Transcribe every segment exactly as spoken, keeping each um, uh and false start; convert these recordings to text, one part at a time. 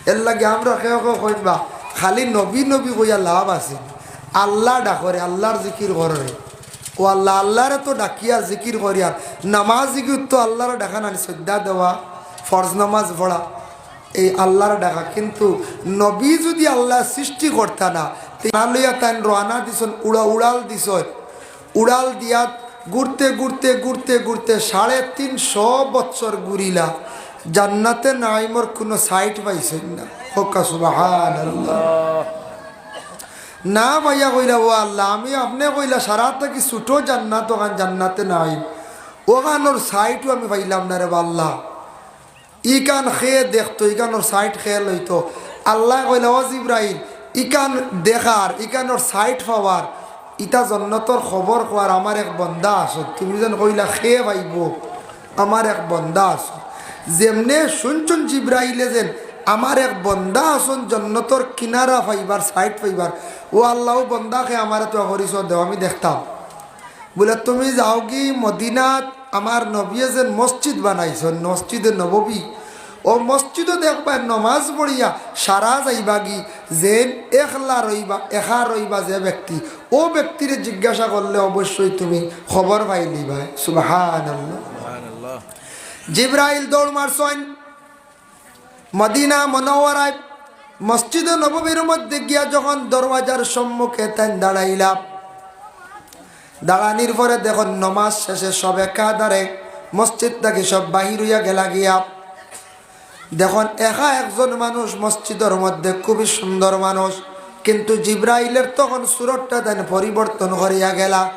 এরলাগি আমরা কেউ কেউ কইবা, খালি নবী নবী কইয়া লাভ আছে? আল্লাহ ডাকরে, আল্লাহর জিকির কররে। ও আল্লাহ, আল্লাহরে তো ডাকিয়ার জিকির করিয়ার, নামাজ জিকির তো আল্লাহরে ডাকা নানি, সইজদা দেওয়া, ফরজ নামাজ পড়া, এই আল্লাহরে ডাকা। কিন্তু নবী যুদি আল্লাহ সৃষ্টি করতা না, তে না লইয়া তাইন রওয়ানা দিছইন, উড়া-, উড়াল দিছইন, উড়াল দিয়া ঘুরতে ঘুরতে ঘুরতে ঘুরতে সাড়ে তিনশো বছর ঘুরিলা, জান্নাতে নাইমর কুনু সাইট পাইছইন না। কউক্কা সুবহানাল্লাহ। না পাইয়া কইলা, "ও আল্লাহ, আমি আপনে কইলা সারা থাকি ছুটো জান্নাত, অখান জান্নাতে নাইম, অখানর সাইটও আমি পাইলাম না রে বা আল্লাহ।" ইখান কে দেখতো, ইখানর সাইট কে লইতো? আল্লায় কইলা, "ও জিব্রাইল, ইখান দেখার, ইখানর সাইট পাওয়ার, ইতা জন্নতর খবর কওয়ার আমার এক বন্দা আছইন।" তুমি যেন কইলা, "কে পাইবো?" আমার এক বন্দা আছইন। যেমনে শুনছইন জিব্রাইলে যেন আমার এক বন্দা আছইন জন্নতর কিনারা পাইবার, সাইট পাইবার, "ও আল্লাহ, ও বন্দাকে আমারে তো পরিচয় দেও, আমি দেখতাম।" বুলে, "তুমি যাওগি মদিনাত, আমার নবীয়ে যেন মসজিদ বানাইছইন, মসজিদে নববী, ও মসজিদো দেখবায় নমাজ পড়িয়া সারা যাইবাগি, যেন একলা রইবা, একা রইবা যে ব্যক্তি, ও ব্যক্তিরে জিজ্ঞাসা করলে অবশ্যই তুমি খবর পাইলিবায়।" সুবহানাল্লাহ। জিব্রাইল দৌড় মারছইন, মদিনা মনোয়ারায় মসজিদে নববীর মধ্যে গিয়া যখন দরওয়াজার সম্মুখে তাইন দাঁড়াইলা, দাঁড়ানির পরে দেখইন নমাজ শেষে সবে কাদারে মসজিদ থাকি সব বাহির অইয়া গেলা গিয়া। দেখইন একা একজন মানুষ মসজিদর মধ্যে, খুবই সুন্দর মানুষ, কিন্তু জিব্রাইলের তখন সুরতটা তাইন পরিবর্তন করিয়া গেলা।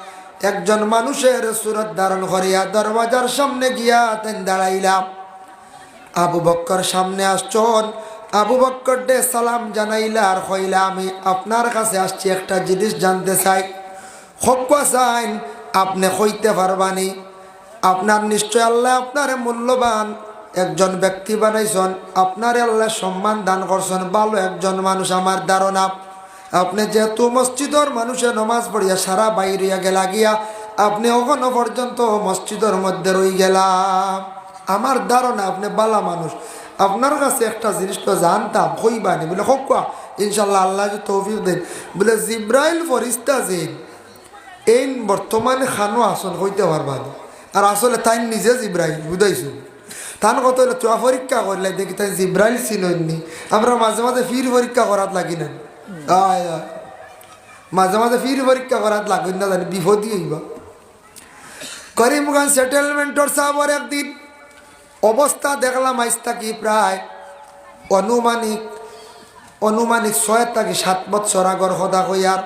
একজন মানুষের সুরত ধারণ করিয়া দরওয়াজার সামনে গিয়া তাইন দাঁড়াইলা। আবু বক্কর সামনে আসছইন। আবু বক্কররে সালাম জানাইলা আর কইলা, "আমি আপনার কাছে আসছি, একটা জিনিস জানতে চাই।" কউক্কা চাইন, "আপনে কইতে পারবানি? আপনার নিশ্চয় আল্লায় আপনারে মূল্যবান একজন ব্যক্তি বানাইছইন, আপনারে আল্লায় সম্মান দান করছইন, ভালো একজন মানুষ আমার ধারণা।" আপনে যেহেতু মসজিদর মানুষে নমাজ পড়িয়া সারা বাইর অইয়া গেলা গিয়া, আপনে অখনো পর্যন্ত মসজিদর মধ্যে রইগেলা। আমার ধারণা আপনে ভালা মানুষ, আপনার কাছে একটা জিনিস তো জানতাম, কইবানি? বুলে, "কউক্কা, ইনশাআল্লাহ, আল্লায় যদি তৌফিক দেইন।" বুলে, "জিব্রাইল ফরিস্তা যেইন, এইন বর্তমানে কানো আছইন, কইতে পারবানি?" আর আসলে তাইন নিজে জিব্রাইল, বুঝাইছইন। তান কথা অইলো, "তুয়া পরীক্ষা করিলাই দেখি তাইন জিব্রাইল চিনইন নি।" আমরা মাঝে মাঝে ফির পরীক্ষা করাত লাগি না? আয়, আয়। মাঝে মাঝে ফির পরীক্ষা করাত লাগইন না জানি, বিপদি অইবা। করিমগঞ্জ সেটেলমেন্টর সাবর একদিন অবস্থা দেখলাম, আইজ থাকি প্রায় অনুমানিক, অনুমানিক ছয় থাকি সাত বছর আগর কথা কইয়ার।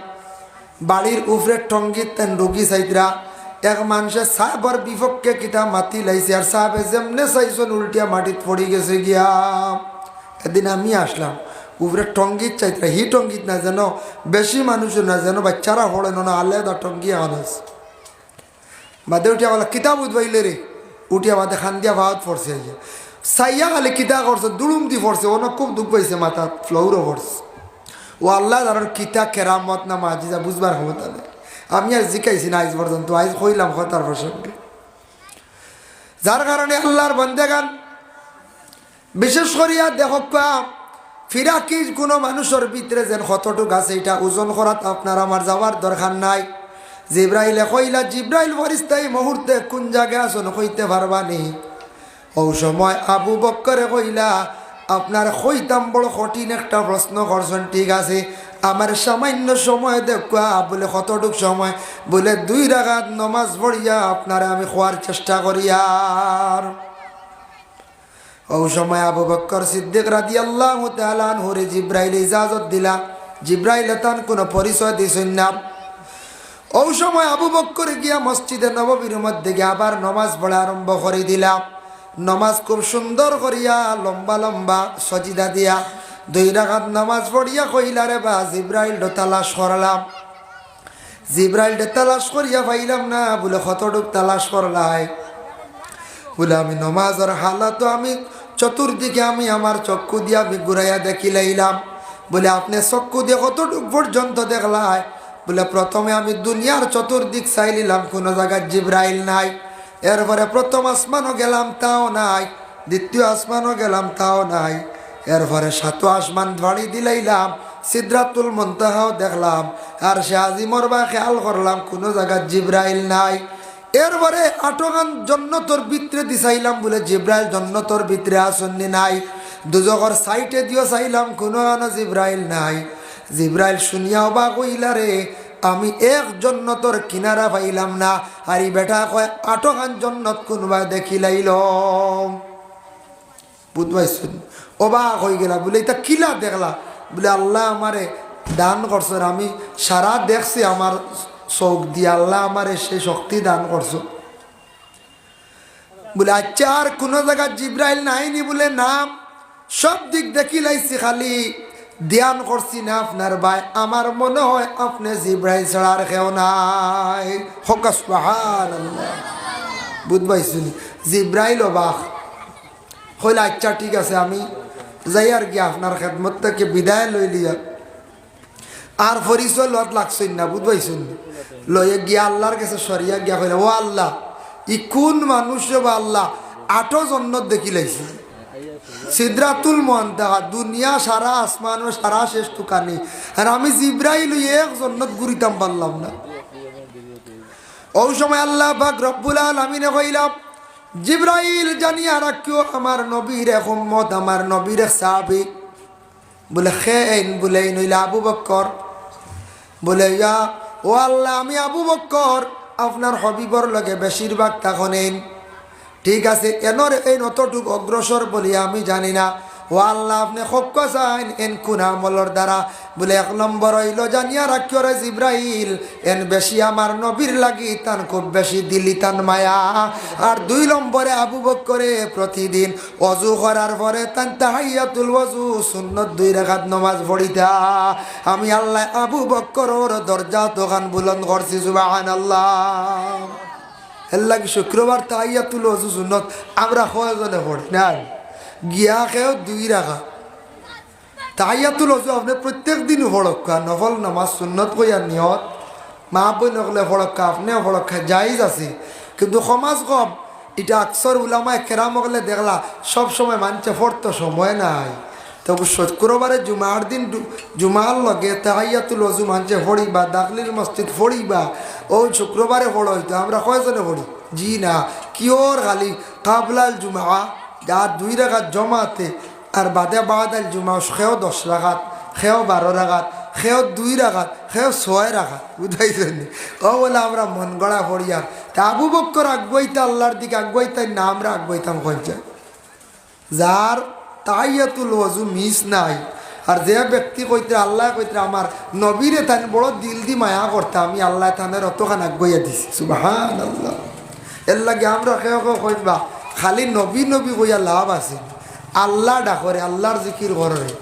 বাড়ির উপরে টঙ্গিত তাইন রুগী চাইতরা, এক মানষে সাবর বিপক্ষে কিতা মাতিলাইছে, আর সাবে যেমনে চাইছইন উল্টিয়া মাটিত পড়ি গেছে গিয়া। এদিন আমি আসলাম, উপরে টঙ্গিত চাইতরা, হি টঙ্গিত না যেন, বেশি মানুষও না যেন, বাচ্চারা পড়ে না, আলাদা টঙ্গি আনাস। বাদে উঠিয়া কইলা, "কিতা বুঝবাইলে রে?" উঠিয়া বাদে কান্দিয়া পাওত পড়ছে আইয়া। চাইয়া খালি কিতা করছে, দুড়ুম দি পড়ছে, অনো খুব দুখ পাইছে, মাথাত ফ্লোরো পড়ছে। ও আল্লাহ জানইন কিতা কেরামত না মাজিজা, বুঝবার ক্ষমতা নাই। আমি আর জিকাইছি না আইজ পর্যন্ত, আইজ কইলাম কথার প্রসঙ্গে। যার কারণে আল্লাহর বন্দেগান, বিশেষ করিয়া দেখউক্কা, ফিরাকি কুনু মানুষর ভিতরে যেন কতটুক আছে, ইটা ওজন করাত আপনার আমার যাওয়ার দরকার নাই। জিব্রাইলে কইলা, "জিব্রাইল ফরিস্তা ই মুহূর্তে কুন জাগায় আছইন, কইতে পারবানি?" অউ সময় আবু বক্করে কইলা, "আপনারে কইতাম, বড় কঠিন একটা প্রশ্ন করছইন, ঠিক আছে, আমার সামান্য সময় দেউক্কা।" বুলে, "কতটুক সময়?" বুলে, "দুই রাকাত নমাজ পড়িয়া আপনারে আমি কওয়ার চেষ্টা করিয়ার।" অউ সময় আবু বক্কর সিদ্দিক রাদিয়াল্লাহু তাআলা আনহুরে জিব্রাইলে ইজাজত দিলা। জিব্রাইলে তান কুনু পরিচয় দিছইন না। অউ সময় আবু বক্কর গিয়া মসজিদে নববীর মধ্যে গিয়া আবার নমাজ পড়া আরম্ভ করি দিলা। নমাজ খুব সুন্দর করিয়া লম্বা লম্বা সজিদা দিয়া দুই রাকাত নমাজ পড়িয়া কইলা, "রে বা, জিব্রাইলরে তালাশ করলাম।" জিব্রাইলরে তালাশ করিয়া পাইলাম না। বুলে, "কতটুক তালাশ করলায়?" বুলে, "আমি নমাজর হালাতো আমি চতুর্দিকে আমি আমার চক্ষু দিয়া আমি ঘুরাইয়া দেখিলাইলাম।" বুলে, "আপনে চক্ষু দিয়া কতটুক পর্যন্ত দেখলায়?" বুলে, "প্রথমে আমি দুনিয়ার চতুর্দিক চাইলিলাম, কুনু জাগাত জিব্রাইল নাই। এরপরে প্রথম আসমানো গেলাম, তাও নাই। দ্বিতীয় আসমানো গেলাম, তাও নাই। এরপরে সাত আসমান ফাড়ি দিলাইলাম, সিদরাতুল মুনতাহাও দেখলাম, আরশে আজিমর বায় খেয়াল করলাম, কুনু জাগাত জিব্রাইল নাই। এরপরে আটখান জন্নতর ভিতরেদি চাইলাম, বুলে জিব্রাইল জন্নতর ভিতরে আছইন নি নাই। দুজখর সাইডেদিও চাইলাম, কুনুখানো জিব্রাইল নাই। জিব্রাইল শুনিয়া অবাক অইলা রে, আমি এক জন্নতর কিনারা পাইলাম না, আর ই বেটায় কয় আটখান জন্নত কুনবায় দেখিলাইলাম। বুঝবাইছইন? অবাক অইগেলা, বুলে, "ইতা কিলা দেখলা?" বুলে, "আল্লায় আমারে দান করছইন, আমি সারা দেখছি আমার চউখ দিয়া, আল্লায় আমারে সেই শক্তি দান করছইন।" বুলে, "আইচ্ছা, আর কুনু জাগাত জিব্রাইল নাই নি?" বুলে, "না, সব দিক দেখিলাইছি, খালি ধ্যান করছি না আপনার বায়, আমার মনো অয় আপনে জিব্রাইল ছাড়া আর কেউ নাই।" কউক্কা সুবহানাল্লাহ। বুঝবাইছইন? জিব্রাইল অবাক। কইলা, "আইচ্ছা, ঠিক আছে, আমি যাইয়ার গিয়া আপনার খেদমত থাকি বিদায় লইলিয়ার।" আর পরিচয় লওয়াত লাগছইন না, বুঝবাইছইন? লইয়া গিয়া আল্লার গেছে সরিয়া গিয়া কইলা, "ও আল্লা, ই কুন মানুষ রে বা আল্লা, আটো জন্নত দেখিলাইছি। সিদরাতুল মুনতাহা, দুনিয়া সারা আসমান ও সারা শেষ তুকানি। আর আমি জিব্রাইল অই এক জন্নত ঘুরিতাম পারলাম না।" অউ সময় আল্লা পাক রব্বুল আলামিনে কইলা, "জিব্রাইল, জানিয়া রাখিও, আমার নবীর এক উম্মত, আমার নবীর এক সাহাবী।" বুলে, "কে এইন?" বুলে, "এইন অইলা আবু বক্কর।" বুলে, "ইয়া, ও আল্লা, আমি আবু বক্কর, আপনার হবিবর লগে বেশিরভাগ থাকইন এইন। ঠিক আছে, এনর এইন অতটুক অগ্রসর বলিয়া আমি জানি না। ও আল্লা, আপনে কউক্কা চাইন, এইন কুন আমলর দ্বারা?" বুলে, "এক নম্বর অইলো, জানিয়া রাখিও রে জিব্রাইল, এইন বেশি আমার নবীর লাগি তান খুব বেশি দিলি তান মায়া। আর দুই নম্বরে আবু বক্করে প্রতিদিন অজু করার পরে তান তাহিয়াতুল ওযু সুন্নত দুই রাকাত নমাজ পড়িতা। আমি আল্লায় আবু বক্করর দরজা অতখান বুলন্দ করছি।" সুবহানাল্লাহ। এরলাগি শুক্রবার তাহিয়াতুল ওযু সুন্নত আমরা কয়জনে পড়ি না? গিয়া কেউ দুই রাকাত। তাহিয়াতুল ওযু আপনে প্রত্যেক দিন পড়উক্কা, নফল নামাজ সুন্নত কইয়া নিয়ত, মা বইন অকলে পড়উক্কা, আপনেও পড়উক্কা, জায়েজ আছে। কিন্তু কমাজ কম, ইটা আকসর উলামায়ে কেরাম অকলে দেখলা, সব সময় মানষে পড়তো সময় নাই। তবু শুক্রবারে জুমার দিন দু-, জুমার লগে তাহিয়াতুল ওযু মানষে পড়িবা, দাখিলুল মসজিদ পড়িবা, অউ শুক্রবারে পড়া অইতো। আমরা কয়জনে পড়ি? জি না, কিওর খালি কাবলাল জুমা, যা দুই রাকাত জমাতে, আর বাদে বাদাল জুমা, কেউ দশ রাকাত, কেউ বারো রাকাত, কেউ দুই রাকাত, কেউ ছয় রাকাত, বুঝাইছইন নি? অউ বুলে আমরা মন গড়া পড়িয়ার। তে আবু বক্কর আগুয়াইতা আল্লার দিকে আগুয়াইতা না, আমরা আগুয়াইতাম কইছে। যার তাহিয়াতুল ওযু মিস নাই, আর যে ব্যক্তি কইতরা, আল্লায় কইতরা, আমার নবীরে তাইন বড় দিল দি মায়া করতা, আমি আল্লায় তানরে অতখান আগুয়াইয়া দিছি। সুবহানাল্লাহ। এরলাগি আমরা কেউ কেউ কইবা, খালি নবী নবী কইয়া লাভ আছে? আল্লা ডাকরে, আল্লার জিকির কররে।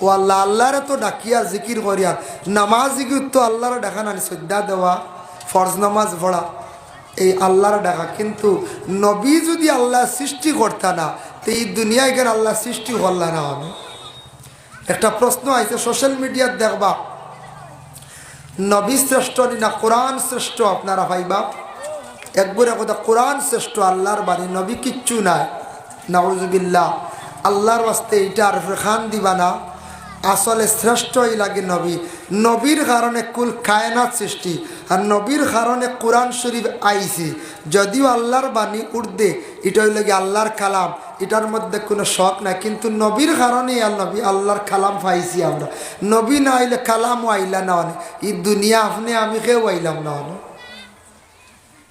ও আল্লা, আল্লারে তো ডাকিয়ার জিকির করিয়ার, নামাজ জিকির তো আল্লারে ডাকা নানি, সইজদা দেওয়া, ফরজ নামাজ পড়া, এই আল্লারে ডাকা। কিন্তু নবী যুদি আল্লায় সৃষ্টি করতা না, তে ই দুনিয়াইখান আল্লায় সৃষ্টি করলা না অনে। একটা প্রশ্ন আইছে social mediaত, দেখবা, নবী শ্রেষ্ঠ নি না কোরআন শ্রেষ্ঠ? আপনারা পাইবা একগুরে কইতা কোরআন শ্রেষ্ঠ, আল্লার বাণী, নবী কিচ্ছু নায়। নাউজুবিল্লাহ। আল্লার ওয়াস্তে ইটার উপরে কান দিবা না। আসলে শ্রেষ্ঠ অইলাগি নবী। নবীর কারণে কুল কায়নাত সৃষ্টি, আর নবীর কারণে কোরআন শরীফ আইছে। যদিও আল্লার বাণী উর্দে, ইটা অইলোগি আল্লার কালাম, ইটার মধ্যে কুনু শক নাই, কিন্তু নবীর কারণে আর নবী আল্লার কালাম পাইছি আমরা। নবী না আইলে কালামও আইলা না অনে, ই দুনিয়া আপনে আমি কেউ আইলাম না অনে।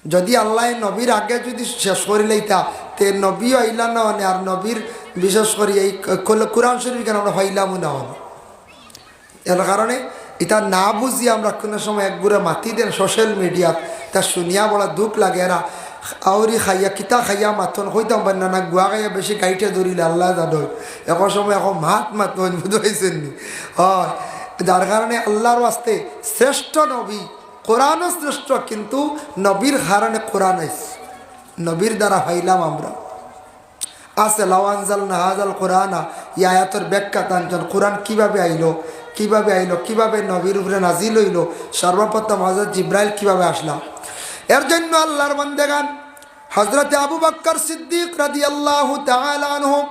যুদি আল্লায় নবীর আগে যুদি শেষ করিলাইতা, তে নবীও আইলা না অনে, আর নবীর বিশেষ করি এই ক-, কোরআন শরীফ কেন আমরা পাইলামও না অনে। এর কারণে ইতা না বুঝি আমরা কুনু সময় একগুরে মাতি দেন social mediaত, তা শুনিয়া বড় দুখ লাগে। এরা আউরি খাইয়া, কিতা খাইয়া মাতন কইতাম পারি না, না গুয়া খাইয়া বেশি গাইটে ধরিলে আল্লায় জানইন। একো সময় একো মাত মাতন, বুঝাইছইন নি? অয়, যার কারণে আল্লার ওয়াস্তে শ্রেষ্ঠ নবী, কোরআনও শ্রেষ্ঠ, কিন্তু নবীর কারণে কোরআন আইছে, নবীর দ্বারা পাইলাম আমরা। আছে, "লাউ আনজালনা হাযাল কুরআনা", ই আয়াতর ব্যাখ্যা টানছইন, কোরআন কিভাবে আইলো, কিভাবে আইলো, কিভাবে নবীর উপরে নাজিল অইলো, সর্বপ্রথম হযরত জিব্রাইল কিভাবে আসলা। এর জন্য আল্লার বান্দেগান, হযরতে আবু বকর সিদ্দিক রাদিয়াল্লাহু তাআলা আনহু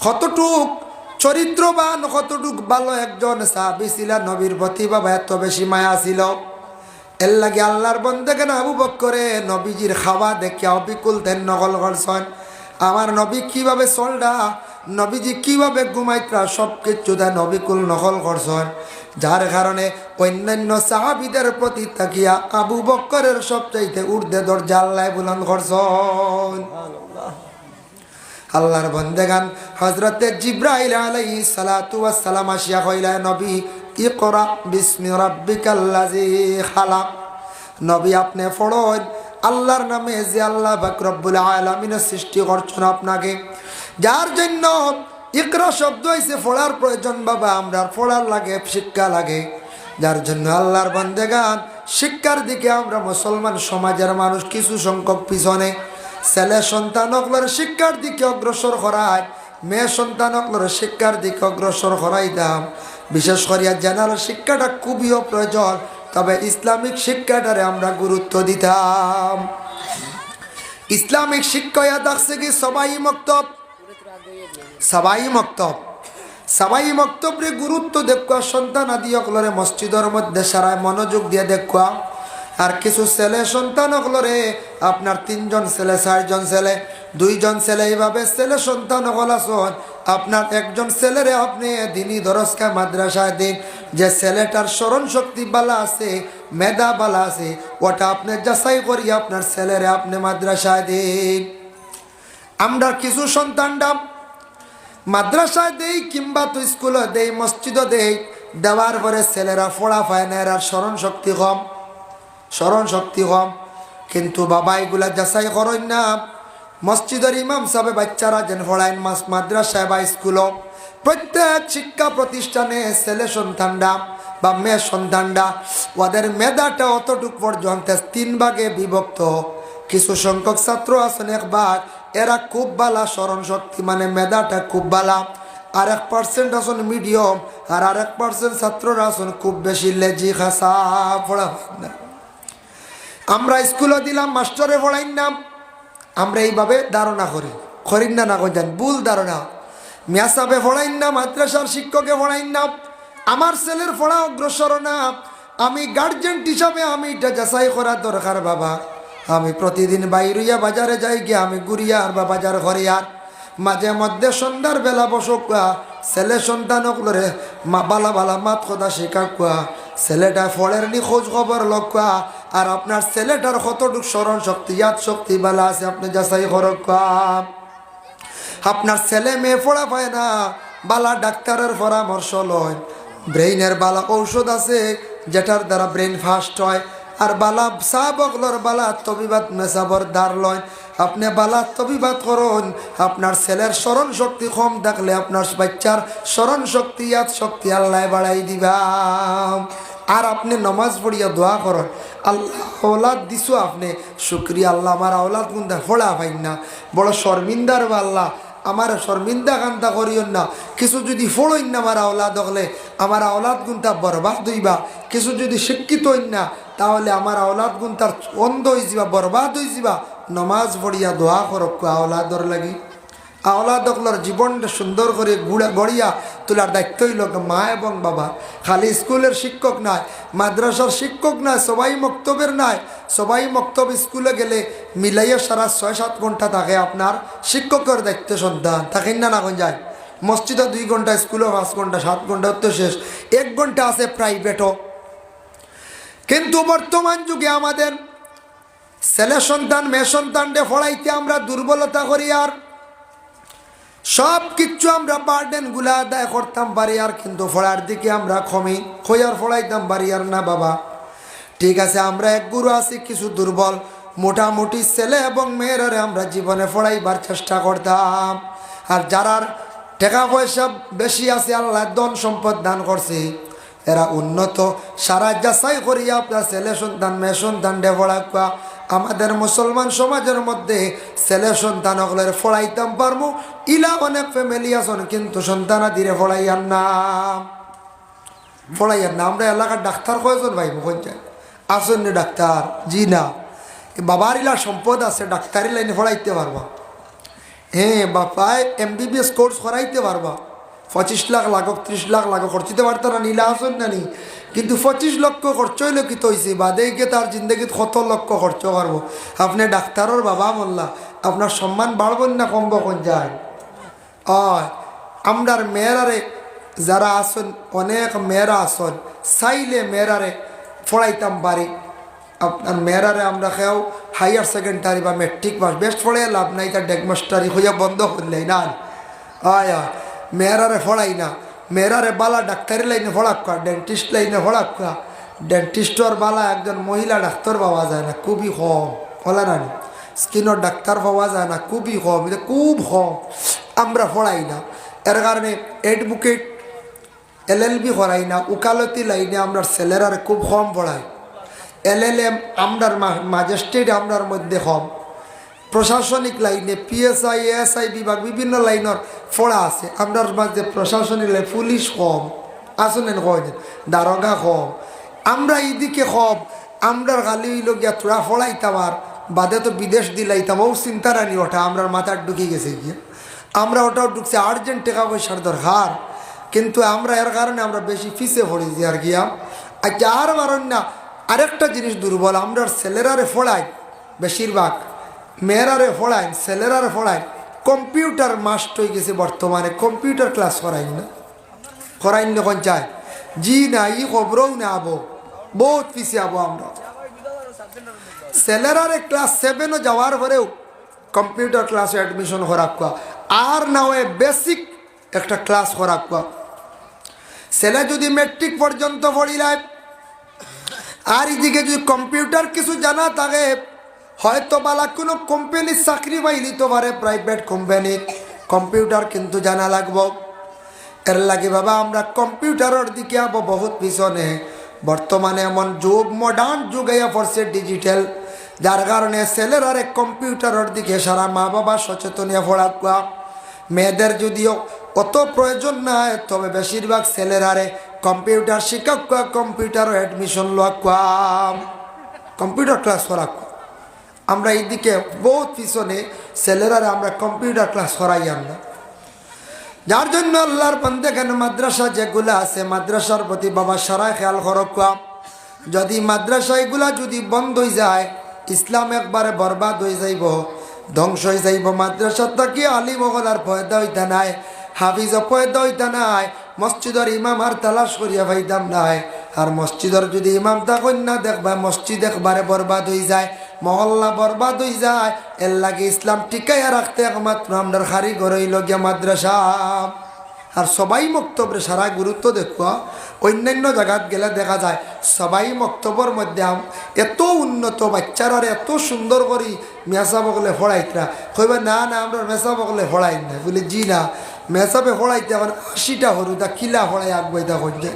কতটুক চরিত্রবান, কতটুক ভালো একজন সাহাবী ছিলা, নবীর প্রতি বাবা এত বেশি মায়া ছিল। এর লাগি আল্লাহর বন্দেগান আবু বক্করে নবীজির খাওয়া দেখিয়া অবিকুল তাইন নকল করছইন। আমার নবী কিভাবে চলরা, নবীজি কিভাবে ঘুমাইতরা, সব কিচ্ছু তাইন অবিকুল নকল করছইন। যার কারণে অন্যান্য সাহাবীদের প্রতি তাকিয়া আবু বক্করের সবচাইতে ঊর্ধ্বে দরজা আল্লায় বুলন্দ করছইন। আল্লাহর বন্দেগান, হযরতে জিব্রাইল আলাইহিস সালাতু ওয়াস সালাম আসিয়া কইলা, "নবী, ইকরা বিসমি রাব্বিকাল্লাযী খালাক।" নবী, আপনে পড়ইন আল্লাহর নামে, যে আল্লাহ পাক রব্বুল আলামিনে সৃষ্টি করছইন আপনাকে। যার জন্য ইকরা শব্দ অইছে পড়ার প্রয়োজন বাবা, আমরার পড়ার লাগে, শিক্ষা লাগে। যার জন্য আল্লাহর বন্দেগান, শিক্ষার দিকে আমরা মুসলমান সমাজের মানুষ কিছু সংখ্যক পিছনে। ছেলে সন্তান অকলরে শিক্ষার দিকে অগ্রসর করাই, মেয়ে সন্তান অকলরে শিক্ষার দিকে অগ্রসর করাইতাম। বিশেষ করিয়া জেনারেল শিক্ষাটা খুবই প্রয়োজন, তবে ইসলামিক শিক্ষাটারে আমরা গুরুত্ব দিতাম। ইসলামিক শিক্ষা ইয়া থাকছে কি সবাই মক্তব, সাবাই মক্তব, সাবাই মক্তবরে গুরুত্ব দেউক্কা, সন্তান আদি অকলরে মসজিদর মধ্যে সারায় মনোযোগ দিয়া দেউক্কা। আর কিছু ছেলে সন্তান অকলরে, আপনার তিনজন ছেলে, চাইরজন ছেলে, দুইজন ছেলে, এইভাবে ছেলে সন্তান অকল আছইন, আপনার একজন ছেলেরে আপনে দিনি দরসখানায় মাদ্রাসায় দিন, যে ছেলেটার স্মরণ শক্তি বালা আছে, মেধা বালা আছে, ওটা আপনে যাচাই করি আপনার ছেলেরে আপনে মাদ্রাসায় দিন। আমরা কিছু সন্তানরা মাদ্রাসায় দেই কিংবা তো স্কুলো দেই, মসজিদো দেই, দেওয়ার পরে ছেলেরা পড়া পায় না, এরার স্মরণ শক্তি কম, স্মরণ শক্তি কম। কিন্তু বাবা, এগুলা যাচাই করইন না। মসজিদর ইমাম সাবে বাচ্চারা যেন পড়াইন মাস-, মাদ্রাসায় বা স্কুলো, প্রত্যেক শিক্ষা প্রতিষ্ঠানে ছেলে সন্তানরা বা মেয়ে সন্তানরা, ওদের মেধাটা অতটুক পর্যন্ত তিন ভাগে বিভক্ত। কিছু সংখ্যক ছাত্র আছইন এক ভাগ, এরা খুব বালা স্মরণ শক্তি, মানে মেধাটা খুব বালা। আরেক পার্সেন্ট আছইন মিডিয়াম, আর আরেক পার্সেন্ট ছাত্ররা আছইন খুব বেশি লেজি, খাসা, পড়া হয় না। আমরা স্কুলো দিলাম, মাস্টরে পড়াইন না, আমরা এইভাবে ধারণা করি, করিন না, না কইন জান, ভুল ধারণা। মিয়া সাবে পড়াইন না, মাদ্রাসার শিক্ষকে পড়াইন না, আমার ছেলের পড়া অগ্রসর না। আমি গার্জেন হিসাবে আমি এটা যাচাই করা দরকার বাবা। আমি প্রতিদিন বাইর অইয়া বাজারে যাই গিয়া, আমি ঘুরিয়ার বা বাজার করিয়ার, মাঝে মধ্যে সন্ধ্যার বেলা বসউক্কা, ছেলে সন্তান অকলরে মা-, বালা বালা মাত কথা শিখাউক্কা। ছেলেটা পড়ের নি খোঁজ খবর লউক্কা, আর আপনার ছেলেটার কতটুক স্মরণ শক্তি, ইয়াদ শক্তি বালা আছে, আপনে যাচাই করউক্কা। আপনার ছেলে মেয়ে পড়া পায় না, বালা ডাক্তারের পরামর্শ লইন, ব্রেইনের বালা ঔষধ আছে যেটার দ্বারা ব্রেইন ফাস্ট হয়, আর বালা সাব অকলর বালা তবিবাত মেসাবর ধার লইন। আপনে বালা তবিবাত করইন, আপনার ছেলের স্মরণ শক্তি কম থাকলে আপনার বাচ্চার স্মরণ শক্তি, ইয়াদ শক্তি আল্লায় বাড়াই দিবা। আর আপনে নমাজ পড়িয়া দোয়া করইন, "আল্লাহ, আওলাদ দিছো আপনে, শুকরিয়া আল্লাহ, আমার আওলাদ গুনতা পড়া পাইন না, বড় শর্মিন্দার বা আল্লাহ, আমারে শর্মিন্দা কান্দা করিও না, কিছু যুদি পড়ইন না আমার আওলাদ অকলে, আমার আওলাদ গুনতা বরবাদ অইবা, কিছু যুদি শিক্ষিত অইন না, তাহলে আমার আওলাদ গুনতার অন্ধ অইযিবা, বরবাদ অইযিবা।" নমাজ পড়িয়া দোয়া করউক্কা আওলাদর লাগি। আওলাদ অকলর জীবনটা সুন্দর করি গুড়া-, গড়িয়া তুলার দায়িত্ব অইলো গি মা এবং বাবা। খালি স্কুলের শিক্ষক নায়, মাদ্রাসার শিক্ষক নায়, সবাই মক্তবের নায়, সবাই মক্তব স্কুলো গেলে মিলাইয়া সারা ছয় সাত ঘন্টা থাকে আপনার শিক্ষকর দায়িত্ব সন্তান। থাকেন না, না কোন যায়? মসজিদো দুই ঘন্টা, স্কুলো পাঁচ ঘন্টা, সাত ঘন্টা তো শেষ, এক ঘন্টা আছে প্রাইভেটও। কিন্তু বর্তমান যুগে আমাদের ছেলে সন্তান, মেয়ে সন্তানরে পড়াইতে আমরা দুর্বলতা করিয়ার, সব কিচ্ছু আমরা বার্ডেন গুলা আদায় করতাম পারিয়ার, কিন্তু পড়ার দিকে আমরা কমি, কইয়ার পড়াইতাম পারিয়ার না বাবা। ঠিক আছে, আমরা এক গুরু আছি কিছু দুর্বল, মোটামুটি ছেলে এবং মেয়েরারে আমরা জীবনে পড়াইবার চেষ্টা করতাম। আর যারার টেকা পয়সা বেশি আছে, আল্লায় ধন সম্পদ দান করছে, এরা উন্নত, সারা যাচাই করিয়া আপনার ছেলে সন্তান, মেয়ে সন্তানরে পড়াউক্কা। আমাদের মুসলমান সমাজের মধ্যে ছেলে সন্তান অকলরে পড়াইতাম পারমু, ইলা অনেক ফ্যামিলি আছইন, কিন্তু সন্তান আদিরে পড়াইয়ার না, পড়াইয়ার না। আমরা এলাকার ডাক্তার কয়জন ভাই মুখন যায়? আছইন নি ডাক্তার? জি না। এ বাবার ইলা সম্পদ আছে, ডাক্তারি লাইনে পড়াইতে পারবা। হ্যাঁ, বাপায় এমবিবিএস কোর্স করাইতে পারবা, পঁচিশ লাখ লাগউক, ত্রিশ লাখ লাগউক, খরচ দিতে পারতা না নি, ইলা আছইন না নি? কিন্তু পঁচিশ লক্ষ খরচ অইলো, কিতা অইছে? বাদে গিয়া তার জিন্দেগিত কত লক্ষ খরচ করবো? আপনে ডাক্তারর বাবা মরলা, আপনার সম্মান বাড়বো না কমবো? কইন চাইন। অয়, আমরার মেয়েরারে যারা আছইন, অনেক মেয়েরা আছইন, চাইলে মেয়েরারে পড়াইতাম পারি। আপনার মেয়েরারে আমরা কেউ higher secondary বা matric pass, বেশ পড়ে লাভ নাই, তার ডেগমাস্টারি হইয়া বন্ধ করলে না। অয়, অয়, মেয়েরারে পড়াই না, মেয়েরারে বালা ডাক্তারি লাইনে পড়াউক্কা, dentist লাইনে পড়াউক্কা। Dentistর বালা একজন মহিলা ডাক্তার পাওয়া যায় না, খুবই কম, বলে না নি? Skinর ডাক্তার পাওয়া যায় না, খুবই কম, ইটা খুব কম। আমরা পড়াই না, এর কারণে advocate, এলএলবি করাই না, উকালতি লাইনে আমরার ছেলেরারে খুব কম পড়াই। এলএলএম আমরার মা-, ম্যাজিস্ট্রেট আমরার মধ্যে কম। প্রশাসনিক লাইনে পিএসআই, এএসআই বিভাগ, বিভিন্ন লাইনর পড়া আছে। আমরার মাঝে প্রশাসনিক লাইনে পুলিশ কম, আছইন না নি কয়জন? দারোগা কম। আমরা ইদিকে কম, আমরার খালি অইলো গিয়া থুড়া পড়াইতাম আর বাদে তো বিদেশ দিলাইতাম, অউ চিন্তা নানি ওটা আমরার মাথাত ঢুকি গেছে গিয়া। আমরা ওটাও ঢুকছে, urgent টেকা পয়সার দরকার, কিন্তু আমরা এর কারণে আমরা বেশি পিছে পড়ি যাইয়ার গিয়া। আচ্ছা, আর পারইন না, আরেকটা জিনিস দুর্বল, আমরার ছেলেরারে পড়াই, বেশিরভাগ মেয়েরারে পড়াই, ছেলেরারে পড়াই, computer must অই গেছে বর্তমানে, computer class করাইন না, করাইন না কইন চাইন? জি না, ই খবরও না আবো, বউত পিছে আবো আমরা। ছেলেরারে class sevenও যাওয়ার পরেও computer classও admission করাউক্কা, আর না অয় basic একটা class করাউক্কা। ছেলে যদি matric পর্যন্ত পড়িলায়, আর ইদিকে যদি computer কিছু জানা থাকে, হয়তো বালা কুনু কোম্পানির চাকরি পাইলিতো পারে, private কোম্পানিত, computer কিন্তু জানা লাগবো। এর লাগি বাবা আমরা computerর দিকে আবো বউত পিছনে। বর্তমানে এমন যুগ, modern যুগ আইয়া পড়ছে digital, যার কারণে ছেলেরারে computerর দিকে সারা মা বাবা সচেতন অইয়া পড়াউক্কা। মেয়েদের যদিও অত প্রয়োজন নাই, তবে বেশিরভাগ ছেলেরারে computer শিখাউক্কা, computerও admission লওয়াউক্কা, computer class করাউক্কা। আমরা ইদিকে বউত পিছনে, ছেলেরারে আমরা computer class করাইয়ার না। যার জন্য আল্লাহর বান্দেগান মাদ্রাসা যেগুলা আছে, মাদ্রাসার প্রতি বাবা সারায় খেয়াল করউক্কা। যদি মাদ্রাসা ইগুলা যদি বন্ধ অই যায়, ইসলাম একবারে বরবাদ অই যাইবো, ধ্বংস অই যাইবো। মাদ্রাসা থাকি আলিম অকল আর পয়দা অইতা নায়, হাফিজও পয়দা অইতা নায়, মসজিদর ইমাম আর তালাশ করিয়া পাইতাম নায়। আর মসজিদর যদি ইমাম থাকইন না, দেখবায় মসজিদ একবারে বরবাদ অই যায়, মহল্লা বরবাদ অই যায়। এর লাগি ইসলাম টিকাইয়া রাখতে একমাত্র আমরার কারিগর অইলো গিয়া মাদ্রাসা। আর সবাই মক্তবরে সারা গুরুত্ব দেউক্কা। অইন্যান্য জাগাত গেলে দেখা যায় সবাই মক্তবর মধ্যে আম-, এত উন্নত, বাচ্চারারে এত সুন্দর করি মেসাব অকলে পড়াইতরা। কইবা, "না, না, আমরার মেসাব অকলে পড়াইন না।" বুলে, "জি না, মেসাবে পড়াইতে এখন আশিটা হুরুতা কিলা পড়াই আগুয়াইতা কইন যে,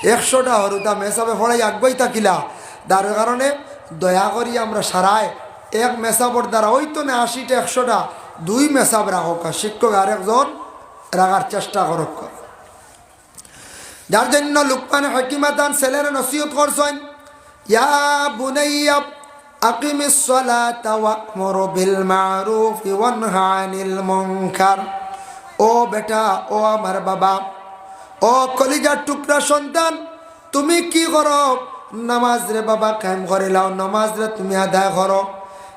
একশোটা হুরুতা মেসাবে পড়াই আগুয়াইতা কিলা?" যার কারণে দয়া করি আমরা সারায় এক মেসাবর দ্বারা অইতো না আশিটা, একশোটা, দুই মেসাব রাখউক্কা, শিক্ষক আরেকজন রাখার চেষ্টা করউক্কা। যার জন্য লুকমান হাকিমে তান ছেলেরে নসিহত করছইন, "ইয়া বুনাইয়া আকিমিস সালাতা ওয়া'মুর বিল মা'রুফি ওয়ানহা আনিল মুনকার।" ও বেটা, ও আমার বাবা, ও কলিজার টুকরা সন্তান, তুমি কি করো? নামাজরে বাবা কায়েম করিলাও, নামাজরে তুমি আদায় করো।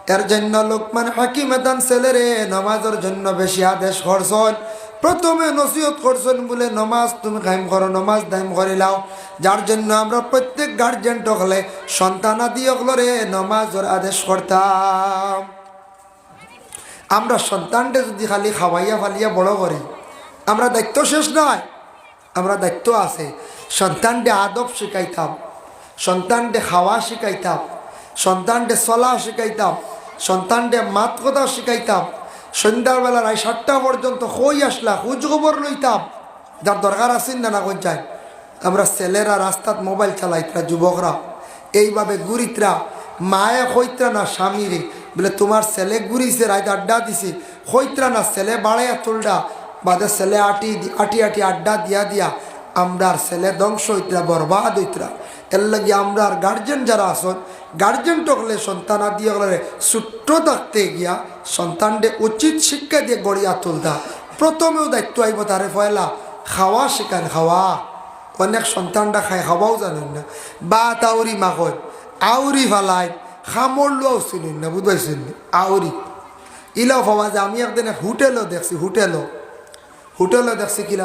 এর জন্য লুকমান হাকিমে তান ছেলেরে নামাজর জন্য বেশি আদেশ করছইন। প্রথমে নসিহত করছইন বুলে, "নামাজ তুমি কায়েম করো, নামাজ দায়েম করিলাও।" যার জন্য আমরা প্রত্যেক গার্জিয়ান অকলে সন্তানাদি অকলরে নামাজর আদেশ করতাম। আমরা সন্তানরে যদি খালি খাওয়াইয়া ফালিয়া বড় করি, আমরা দায়িত্ব শেষ নায়। আমরা দায়িত্ব আছে, সন্তানরে আদব শিখাইতাম, সন্তানরে খাওয়া শিখাইতাম, সন্তানরে চলা শিখাইতাম, সন্তানরে মাত কথা শিখাইতাম। সন্ধ্যাবেলা রাইত সাতটা পর্যন্ত কই আছলা, খুঁজ খবর লইতাম। যার দরকার আছে না, না কইন চাই। আমরা ছেলেরা রাস্তাত মোবাইল চালাইতরা, যুবকরা এইভাবে ঘুরিতরা, মায়ে কইতরা না স্বামীরে, বুলে, "তুমার ছেলে ঘুরিছে, রাইত আড্ডা দিছে।" কইতরা না, ছেলে বাড়াইয়া তুলরা, বাদে ছেলে আটি দি-, আটি আটি আড্ডা দিয়া দিয়া আমরার ছেলে ধ্বংস অইতরা, বরবাদ অইতরা। এর লাগি আমরার গার্জিয়ান যারা আছইন, গার্জিয়ান অকলে সন্তানাদি অকলরে ছোট্ট থাকতে গিয়া সন্তানরে উচিত শিক্ষা দিয়া গড়িয়া তুলতা। প্রথমেউ দায়িত্ব আইবো তারে পয়লা খাওয়া শিখান, খাওয়া। অনেক সন্তানরা খায়, খাওয়াও জানইন না। ভাত আউরি মাখইন, আউরি ফালাইন, কামড় লওয়াও চিনইন না, বুঝবাইছইন নি? আউরি। ইলাও পাওয়া যায়। আমি একদিন এক হোটেলো দেখছি, হোটেলো, হোটেলো দেখছি কি